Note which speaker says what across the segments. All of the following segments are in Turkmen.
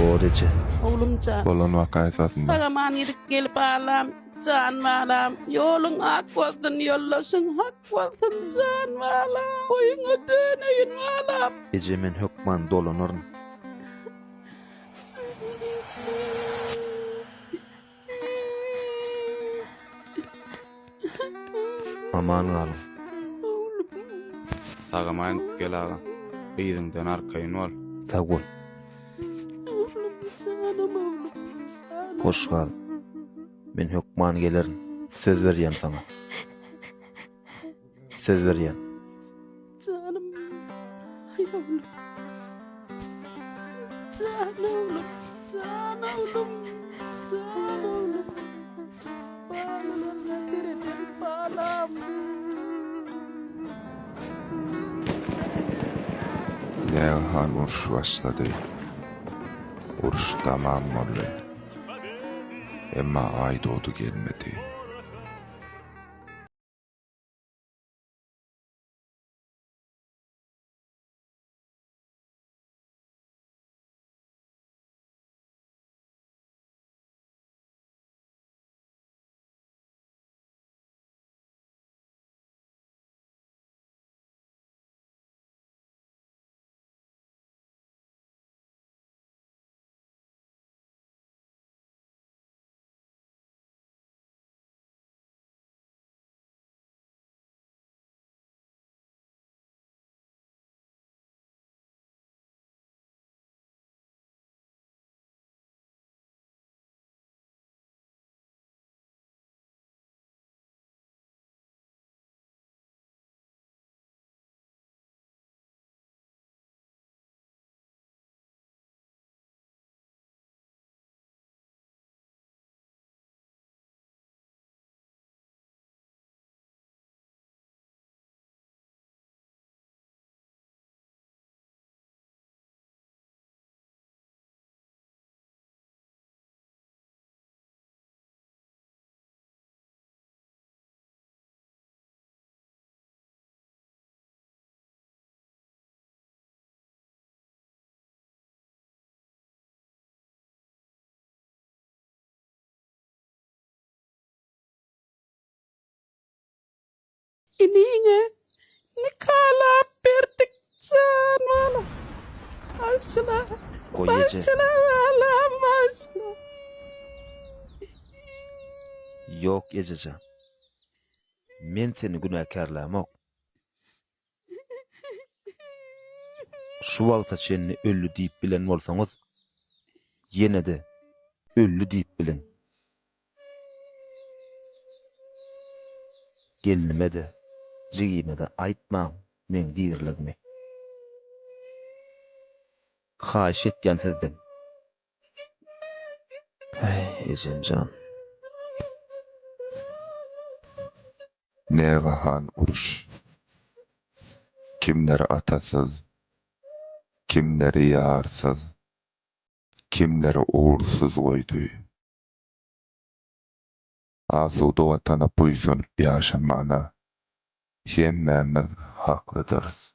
Speaker 1: bor eje.
Speaker 2: Oglumjan.
Speaker 3: Bolan waka esasynda.
Speaker 2: Sag-aman gidip gel balam, jan balam. Ýoluň ak bolsun, ýoldaşyň hak bolsun, jan balam. Boýuňa döneýin balam.
Speaker 1: Eje men hökman dolanaryn. Aman galyň.
Speaker 4: Sag-aman gidip gel agam. Yzyňdan arkaýyn bol.
Speaker 1: Sag bol. Hoş gal. Men hökman gelerin. Söz berýän saňa. Söz berýän.
Speaker 2: Janym. Aý oglum. Jan oglum. Jan oglum. Jan oglum. Balalarına sereden balam.
Speaker 3: Nägehan uruş başlady. Uruş tamam boldy. Emma Aýdogdy gelmedi.
Speaker 2: Iniňe nikalap berdik jan balam. Bagşyla.
Speaker 1: Goý eje.
Speaker 2: Bagşyla balam bagşyla.
Speaker 1: Ýok ejejan. Men seni günäkärlämok. Şu wagta çenli öldi diýip bilen bolsaňyz, ýene-de öldi diýip biliň. Gelnime-de, jigime-de aýtmaň meň diriligimi. Haýyş etýän sizden. Äý, ejem jan.
Speaker 3: Nägehan uruş. Kimleri atasyz, kimleri ýarsyz, kimleri ogulsyz goýdy. Asuda Watana buýsanyp ýaşamana hemmämiz haklydyrys.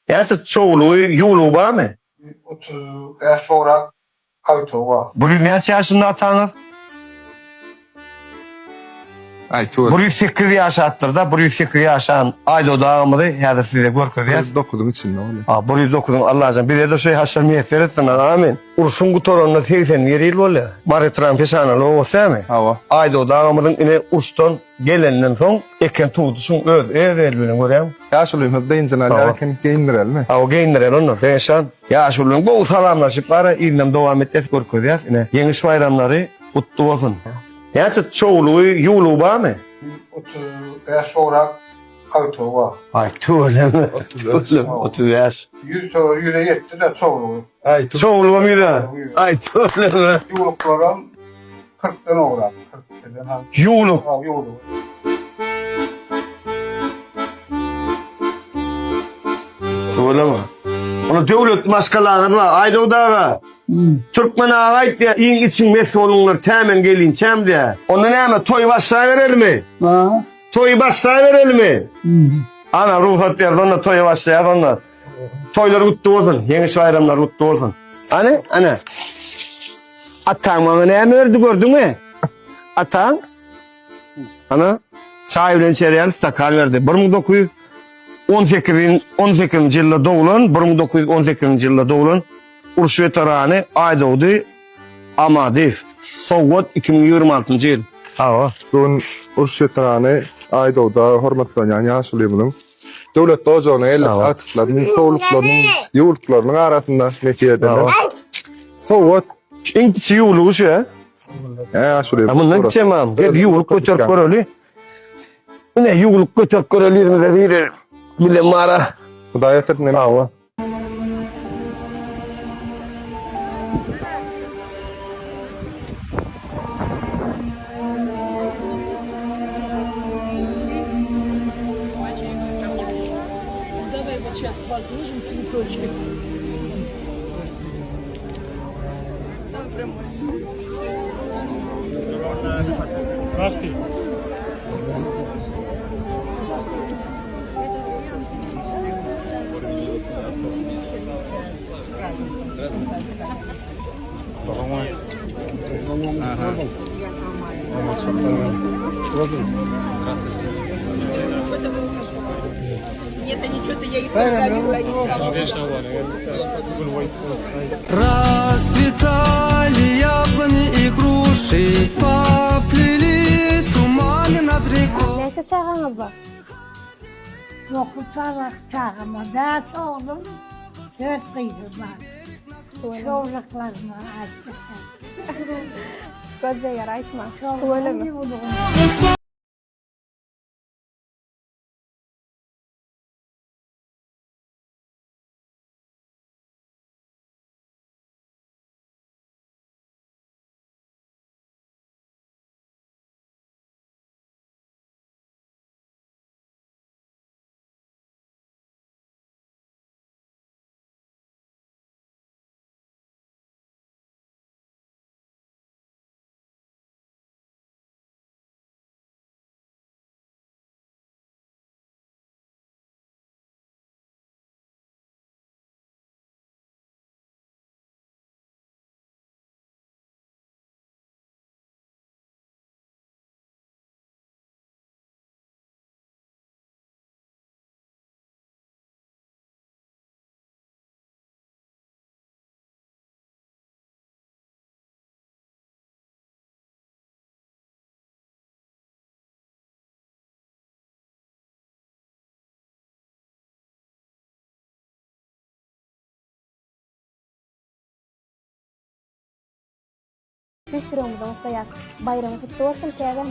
Speaker 5: Näçe çowlugy, ýuwlugy barmy?
Speaker 6: 35 gowrak agtygy bar.
Speaker 5: Bir ýüz näçe ýaşynda ataňyz?
Speaker 3: Aý tüweleme.
Speaker 5: 108 ýaşapdyr-da, 108 ýaşan Aýdogdy agamyzy häzir size görkezýäs.
Speaker 3: 109-yň içinde bolýar.
Speaker 5: A, 109-yň Allajan bize-de şu ýaşlar miýesser etsin, amin. Urşuň gutaranyna 81 ýyl bolýar. Mary etrabynyň Peşanaly obasy dälmi?
Speaker 3: Hawa.
Speaker 5: Aýdogdy agamyzyň ine urşdan gelenden soň eken tudy şuň öz öz eli bilen görýäňmi?
Speaker 3: Ýaşulymyz dynjyny alýar eken, geýindirelimi?
Speaker 5: Hawa, geýindireli onda, Deňeşjan. Ýaşulynyň gowy salamlaşyp bara yzynam dowam etýäs görkezýäs ine. Ýeňiş baýramlary gutly bolsun. Näçe çowlugy, ýuwlugy barmy?
Speaker 6: 35 gowrak agtygy bar.
Speaker 5: Aý tüweleme. Tüweleme 35.
Speaker 6: Ýüz töweregi ýüze ýetdi-de çowlugy.
Speaker 3: Aý
Speaker 5: Çowlugam ýüze. Aý tüweleme.
Speaker 6: Ýuwluklaram Kyrkdan ograk, kyrk birden al.
Speaker 5: Ýuwluk.
Speaker 6: Ha, ýuwluk.
Speaker 5: Tüweleme. Onda döwletli maşgalaňyz bar. Aýdogdy aga. Türkmen aga aýtýar, iň içiň mes boluňlar, tä men gelinçäm diýýär. Onda näme, toýy başlaberelimi?
Speaker 6: Ha.
Speaker 5: Toýy başlaberelimi? Ana, rugsat berdi, onda toýa başlaýas onda. Toýlar gutly bolsun, Ýeňiş baýramlary gutly bolsun. Ana, ana. Ataň maňa näme berdi gördüňmi? Ataň Ana, çaý bilen içerýän stakan berdi. 1918 18-nji ýylda doglan, 1918-nji ýylda doglan uruş weterany Aýdogdy Amadyýew. Sowgat 2026-njy ýyl. Hawa.
Speaker 3: Bu gün uruş weterany Aýdogda hormatlanýan ýaşulymyzyň döwletli ojagyna geldik. Agtyklarynyň, sowluklarynyň, ýuwluklarynyň arasynda nesip edenden sowgat.
Speaker 5: Iň kiçi ýuwlugy şu, hä?
Speaker 3: Hä, şuraya.
Speaker 5: Ha, mundan kiçem am. Gel ýuwluk göterip göreli. Ine ýuwluk göterip göreli ýüzümize diýer. Bilen mara.
Speaker 3: Hudaý getirdi neme?
Speaker 5: Hawa.
Speaker 2: Давай вот сейчас возложим цветочки.
Speaker 7: Расцветали яблони и груши, поплыли туманы над рекой.
Speaker 8: Näçe çagaňyz bar?
Speaker 9: Dokuz çaga çagam bar. Bäş oglum, dört gyzym bar. Çowluklarym aýtjak.
Speaker 8: Göz degýär aýtma. Tüweleme. Tüýs ýüregimizden gutlaýas. Baýramyň gutly bolsun Käbäm!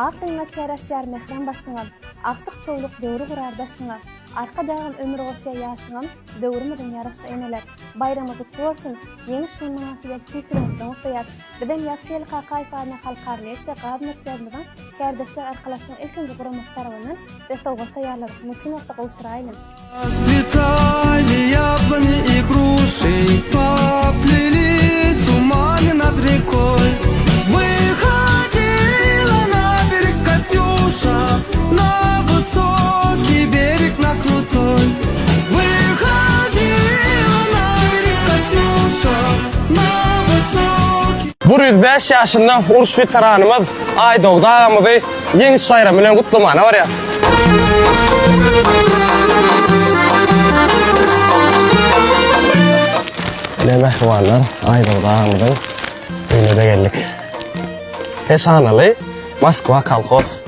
Speaker 8: Ak gyňaç ýaraşýar mährem başyňa, Agtyk-çowluk döwri gurar daşyňa, Arkadagym ömür goşýar ýaşyňa, Döwrümiziň ýaraşygy eneler. Baýramyň gutly bolsun! Ýeňiş güni mynasybetli tüýs ýüregimizden gutlaýas. Bizem Ýagşyýeli Kakaýew adyna Halkara nebit we gaz merkezimiziň Kärdeşler arkalaşygynyň ilkinji guramasy tarabyndan size sowgat taýýarladyk. Mümkin bolsa gowşuraýlyň.
Speaker 7: Расцветали яблони и груши, поплыли туманы над рекой. Выходила на берег Катюша, на высокий берег, на крутой. Выходила на берег Катюша, на высокий
Speaker 10: 105 ýaşynda uruş weteranymyz Aýdogdy agamyzy Ýeňiş baýramy bilen gutlamana barýas. Ine mähribanlar, Aýdogdy agamyzyň öýüne-de geldik. Peşanaly Moskwa kolhoz.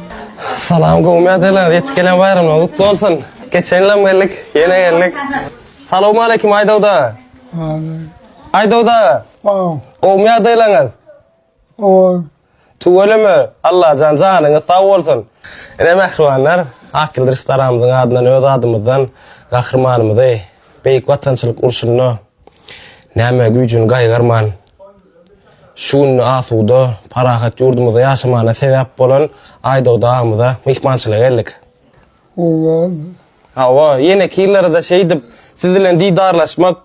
Speaker 10: Salam gowmy ýagdaýlaryňyz? Ýetip gelen baýramyňyz gutly bolsun. Geçen ýylam geldik, ýene geldik. Salowmaleýkim Aýdogdy aga. Aýdogdy aga. Gowmy ýagdaýlaryňyz?
Speaker 6: Gowy.
Speaker 10: Tüweleme, Allajan janyňyz sag bolsun. Ine mähribanlar, Ak ýyl restoranymyzyň adyndan öz adymyzdan gahrymanymyzy Beýik Watançylyk urşunda näme güýjüni gaýgyrman şu günde asuda, parahat ýurdumyzda ýaşamana sebäp bolan Aýdogdy agamyza myhmançylyga geldik.
Speaker 6: Gowy.
Speaker 10: Hawa, ýeneki ýyllarda-da şeýdip, siz bilen didarlaşmak,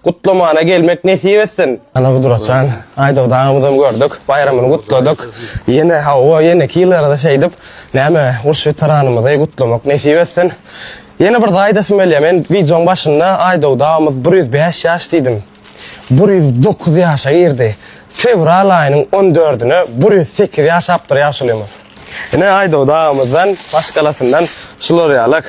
Speaker 10: gutlamana gelmek nesip etsin. Ana Gudratjan, Aýdogdy agamyzam gördük, baýramyny gutladyk. Ýene, hawa, ýeneki ýyllarda-da şeýdip, näme, uruş weteranymyzy gutlamak nesip etsin. Ýene bir zat aýdasym gelýär, men wideoň başynda Aýdogdy agamyz 105 ýaş diýdim. 109 ýaşa girdi. Fewral aýynyň on dördüne 108 ýaşapdyr ýaşulymyz. Ine Aýdogdy agamyzdan, maşgalasyndan şular ýalak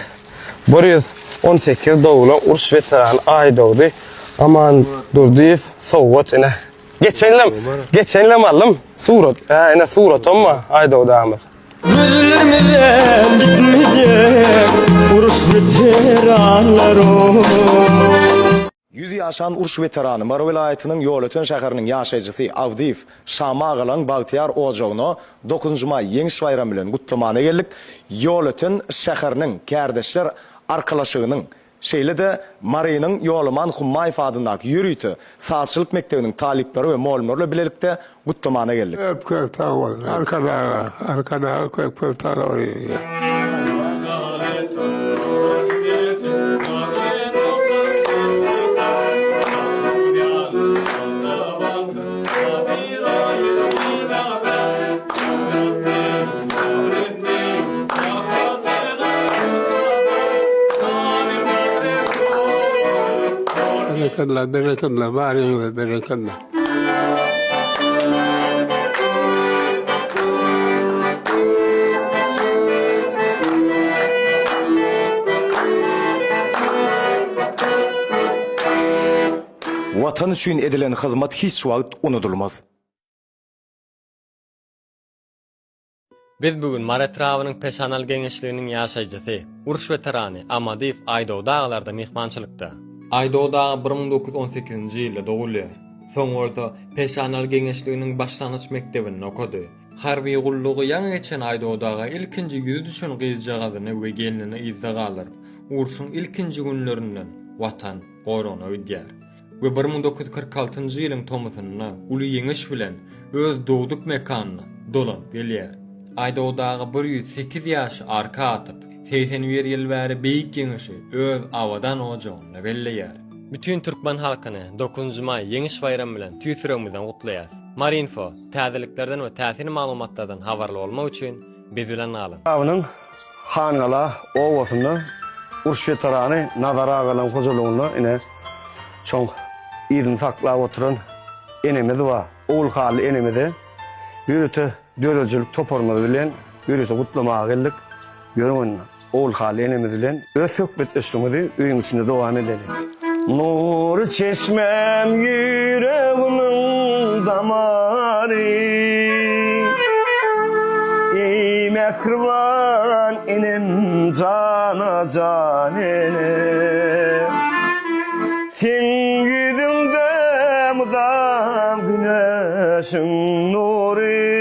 Speaker 10: 118 doglan uruş weterany Aýdogdy Amandurdyýew sowgat ine. Geçen ýylam, geçen ýylam aldym. Surat, hä ine suratam bar Aýdogdy agamyz.
Speaker 7: Gözlerimizden gitmejek uruş weteranlary.
Speaker 11: 100 ýaşan uruş weterany Mary welaýatynyň Ýolöten şäheriniň ýaşaýjysy Awdyýew Şamy agalaň bagtyýar ojagyna Dokuzynjy maý Ýeňiş baýramy bilen gutlamana geldik. Ýolöten şäheriniň Kärdeşler arkalaşygynyň, şeýle-de Marynyň Ýolaman Hummaýew adyndaky ýörite sazçylyk mekdebiniň talyplary we mugallymlary bilen bilelikde gutlamana geldik.
Speaker 6: Köp köp sag boluň Arkadaga Arkadaga köp köp sag boluň. Berekella berekella baryňyza berekella.
Speaker 11: Watan üçin edilen hyzmat hiç wagt unudylmaz.
Speaker 12: Biz bu gün Mary etrabynyň Peşanal geňeşliginiň ýaşaýjysy, uruş weterany Amadyýew Aýdogdy agalarda myhmançylykda. Aýdogdy aga 1918-nji ýylda dogulýar. Soň bolsa Peşanal geňeşliginiň başlangyç mekdebinde okady. Harby gullugy ýaňy geçen Aýdogdy aga ilkinji ýüzi düşen gyzjagazyny we gelnini yzda galdyryp, urşuň ilkinji günlerinden Watan goragyna gidýär. we 1946-njy ýylyň tomusynda uly ýeňiş bilen öz dogduk mekanyna dolanyp gelýär. Aýdogdy aga 108 ýaşy arka atyp, 81 ýyl bäri beýik ýeňişi öz abadan ojagynda belleýär. Bütin türkmen halkyny Dokuzynjy maý Ýeňiş baýramy bilen tüýs ýüregimizden gutlaýas. Marinfo, täzeliklerden we täsin maglumatlardan habarly bolmak üçin biz bilen galyň!
Speaker 5: Etrabynyň Hangala obasynda uruş weterany Nazar agalaň hojalygynda ine şoň yzyny saklap oturan enemiz bar. Ogulhally enemize ýörite döredijilik toparymyz bilen ýörite gutlamaga geldik. Ýörüň onda Ogulhally enemiz bilen öz söhbetdeşligimizi öýüň içinde dowam edeli. Nury çeşmäm ýüregimiň damary Eý mähriban enem jana jan enem Seň ýüzüňde mydam güneşiň nury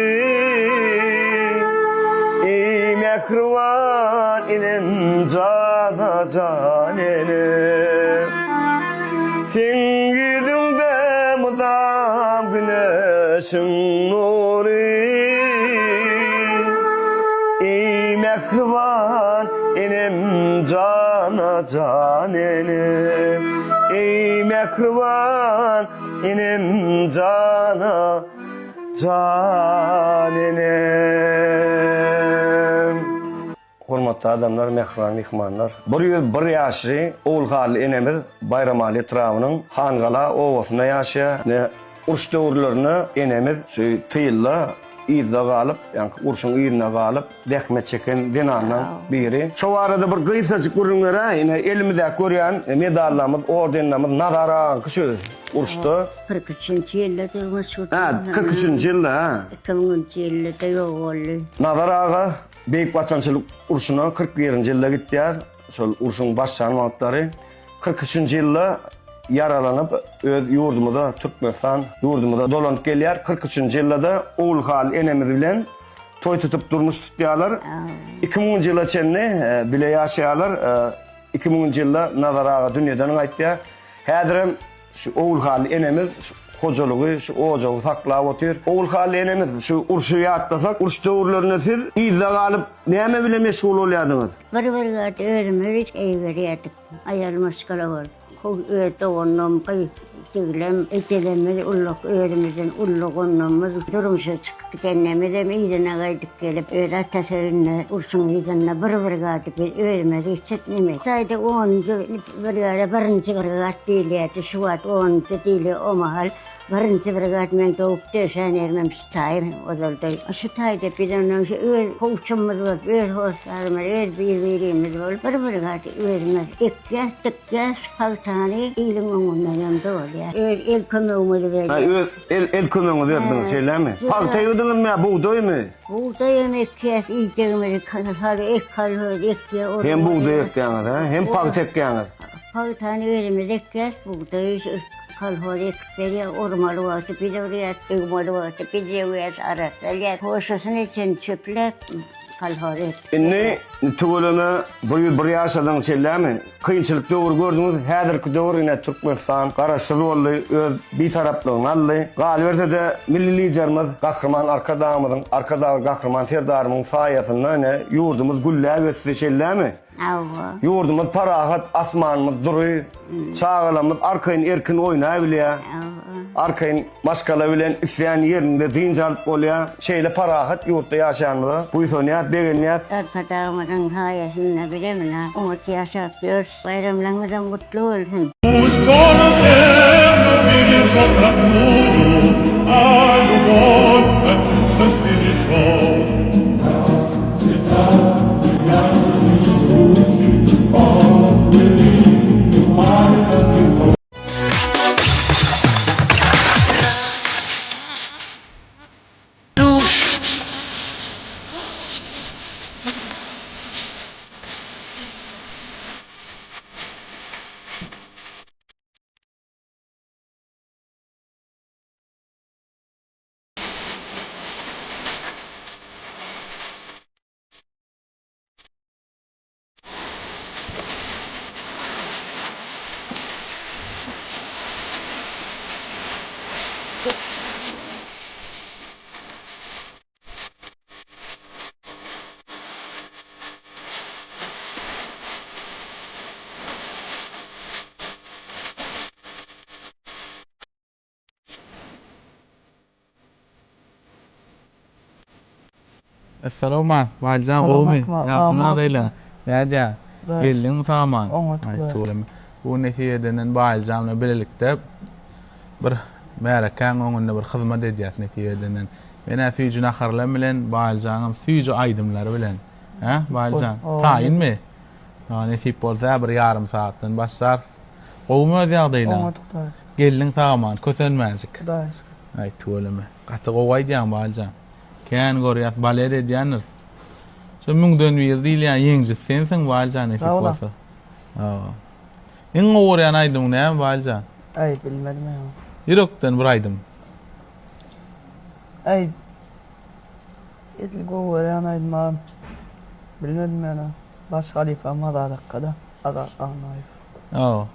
Speaker 5: Eý mähriban enem jana jan enem Seň ýüzüňde mydam güneşiň nury Eý mähriban enem jana jan enem Eý mähriban enem jana jan enem. Hormatly adamlar, mähriban myhmanlar! 101 ýaşly Ogulhally enemiz Baýramaly etrabynyň Hangala obasynda ýaşaýar. Ine, uruş döwürlerinde enemiz şu tylda yzda galyp, ýaňky urşuň yzynda galyp, zähmet çeken zenanlaň biri. Şo barada bir gysgajyk gürrüň beräý. Ine, elimizdäki görýän medallarymyz, ordenlerimiz Nazar agaňky şu uruşda.
Speaker 13: 43-nji ýylda durmuş gurdum.
Speaker 5: Hä, 43-nji ýylda, hä.
Speaker 13: 2000-nji ýylda-da ýok boldy.
Speaker 5: Nazar aga Beýik Watançylyk urşuna 41-nji ýylda gitýär. Şol urşuň başlan wagtlary. 43-nji ýylda ýaralanyp öz ýurdumyza Türkmenistan ýurdumyza dolanyp gelýär. 43-nji ýylda-da Ogulhal enemiz bilen toý tutup durmuş tutýarlar. 2000-nji ýyla çenli e, bile ýaşaýarlar. 2000-nji ýylda Nazar aga dünýeden gaýtýar. Häzirem şu Ogulhal enemiz şu. hojalygy, şu ojagy saklap otyr. Ogulhally enemiz, şu urşy ýatlasak, uruş döwürlerinde siz yzda galyp näme bilen meşgul bolýardyňyz?
Speaker 13: Bir birgäde özümiz eýgerýärdik, aýal maşgala bolup. How öz doganlam, gyz jiglem, ejelerimiz ulluk, özümizden uly doganlarymyz durmuşa çykyp gidenlerimizem yzyna gaýdyp gelip, öz atasy öýünde urşuň yzynda bir brigady biz özümiz geçirtmeli. Hytaýda onunjy brigada birinji brigad diýilýärdi, şu wagt onunjy diýilýär, o mahal birinji brigad men dogup döşän ýerimem şu taý ozalda. Şu taýda biz ondan şu öz kowçumyz bolup, öz hossarymyz, öz bir-birimiz bolup bir brigady özümiz ekýäs, dikýäs, pagtany iliň öňündenem dolýar. Öz el kömegimizi berýäs.
Speaker 5: Ha, öz el el kömegiňizi berdiňiz, şeýlemi? Pagta ýygdyňyzmy ýa bugdaýmy?
Speaker 13: Bugdaýam ekýäs, iýjegimizi haly ek kolhoz ekýär.
Speaker 5: Hem bugdaý ekýäňiz, hä? Hem pagta ekýäňiz.
Speaker 13: Pagtany özümiz ekýäs, bugdaýy kolhoz ekip berýär. Ormaly wagty biz orýas, döwmeli wagty biz döwýäs, arassalýas. Hoşasyny çen çöpläp kolhoz ekip
Speaker 5: Indi tüweleme 101 ýaşadyň şeýlemi? Kynçylyk döwri gördüňiz, häzirki döwür ine Türkmenistan Garaşsyz boldy, öz Bitaraplygyny aldy. Galyberse-de Milli Liderimiz Gahryman Arkadagymyzyň, Arkadagly Gahryman Serdarymyň saýasynda ine ýurdumyz gülläp ösdi şeýlemi?
Speaker 13: Hawa.
Speaker 5: Ýurdumyz parahat, asmanymyz dury, çagalarymyz arkaýyn erkin oýnabilýär. Arkaýyn maşgala bilen isleýän ýerinde dynç alyp bolýar. Şeýle parahat ýurtda ýaşaýanymyza buýsanýas, begenýäs.
Speaker 13: Arkadagymyzyň saýasynda bizem ine oňat ýaşap ýörüs. Baýramlaryňyzam gutly bolsun!
Speaker 4: Essalawma, Baýlyjan gowumy? Ýagşymy ýagdaýla? Nädýä? Geldiňmi sag-aman? Oňat. Bu nesip edenden Baýlyjan bilen bilelikde bir märekäň öňünde bir hyzmat edýäs nesip edenden. Men-ä süýji naharlam bilen, Baýlyjanyňam süýji aýdymlary bilen. Hä, Baýlyjan? Taýynmy? Nesip bolsa bir ýarym sagatdan başlarys. Gowumy öz ýagdaýlaň?
Speaker 7: Oňat Hudaýa şükür.
Speaker 4: Geldiň sag-aman, kösenmänjik.
Speaker 7: Hudaýa şükür.
Speaker 4: Aý tüweleme. Gaty gowy aýdýaň Baýlyjan. Kän görýäs, balet edýändiris. Şo müňden biri diýilýän ýeňjisi sensiň Baýlyjan nesip bolsa. Hawa. Iň gowy görýän aýdymyň näme Baýlyjan?
Speaker 7: Aý bilmedim ýa.
Speaker 4: Ýürekden bir aýdym.
Speaker 7: Aý edil gowy görýän aýdymam bilmedim ýöne baş halypam Azat akgada. Azat Annaýew.
Speaker 4: Hawa.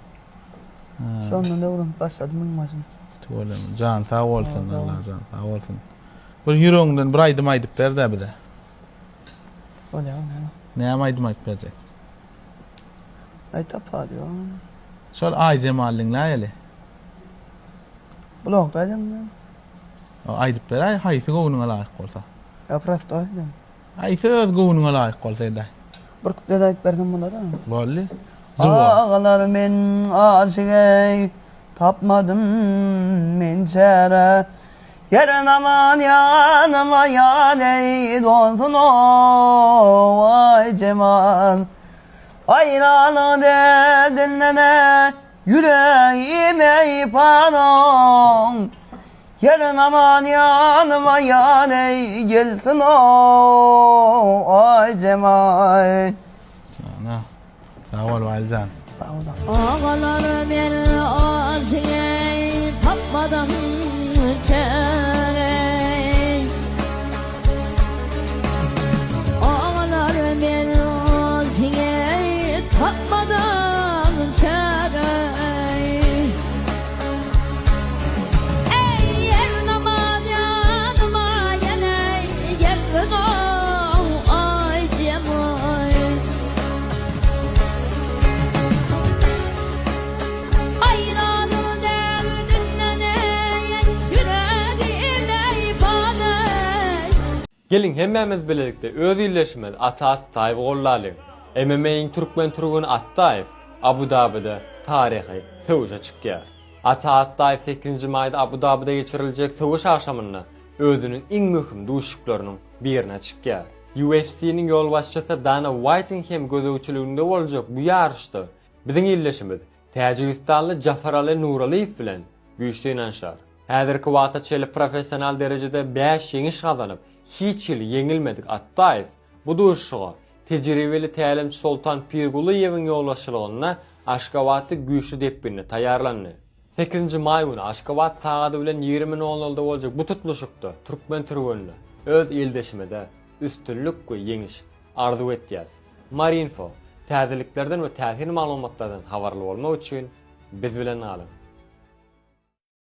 Speaker 7: Şondan öwrenip başladym iň başyn.
Speaker 4: Tüweleme. Jan sag bolsun, Allah jan sag bolsun. Bir ýüregiňden bir aýdym aýdyp ber-dä bize.
Speaker 7: Bolýar näme?
Speaker 4: Näme aýdym aýdyp berjek?
Speaker 7: Aý tapar ýok.
Speaker 4: Şol Aýjemal diňläýeli.
Speaker 7: Blogda aýdammy men?
Speaker 4: Aýdyp beräý, haýsy göwnüňe laýyk bolsa.
Speaker 7: Ýa prosto aýdam.
Speaker 4: Haýsy öz göwnüňe laýyk bolsa edäý.
Speaker 7: Bir kuplet aýdyp bersem bolar-a.
Speaker 4: Boldy.
Speaker 7: Aglar men aşyk eý, tapmadym men çäre. Her zaman ýanyma ýan eý, dolsun o aý jemal. Aýralyk derdinden ýüregim eý panaň. Her zaman ýanyma ýan eý, gelsin o aý jemal.
Speaker 4: Jana. Sag bol Baýlyjan.
Speaker 14: Agalar men aşygy tapmadym çäre. Agalar men aşygy tapmadym çäre.
Speaker 12: Geliň hemmämiz bilelikde öz ildeşimiz Ata Atdaýewi goldalyň. MMA-iň türkmen türgeni Atdaýew Abu-Dabide taryhy söweşe çykýar. Ata Atdaýew sekizinji maýda Abu-Dabide geçiriljek söweş agşamynda özüniň iň möhüm duşuşyklarynyň birine çykýar. UFC-niň ýolbaşçysy Dana Uaýtyň hem gözegçiliginde boljak bu ýaryşda biziň ildeşimiz täjigistanly Jafaraly Nuralyýew bilen güýç synanyşar. Häzirki wagta çenli professional derejede bäş ýeňiş gazanyp, hiç hili ýeňilmedik Atdaýew bu duşuşyga tejribeli tälimçi Soltan Pirgulyýewiň ýolbaşçylygynda Aşgabatda güýçli depginde taýýarlandy. Sekizinji maý güni Aşgabat sagady bilen 20 nol nolda boljak bu tutluşykda türkmen türgenine, öz ildeşimize üstünlik we ýeňiş arzuw etýäs. Marinfo, täzeliklerden we täsin maglumatlardan habarly bolmak üçin biz bilen galyň!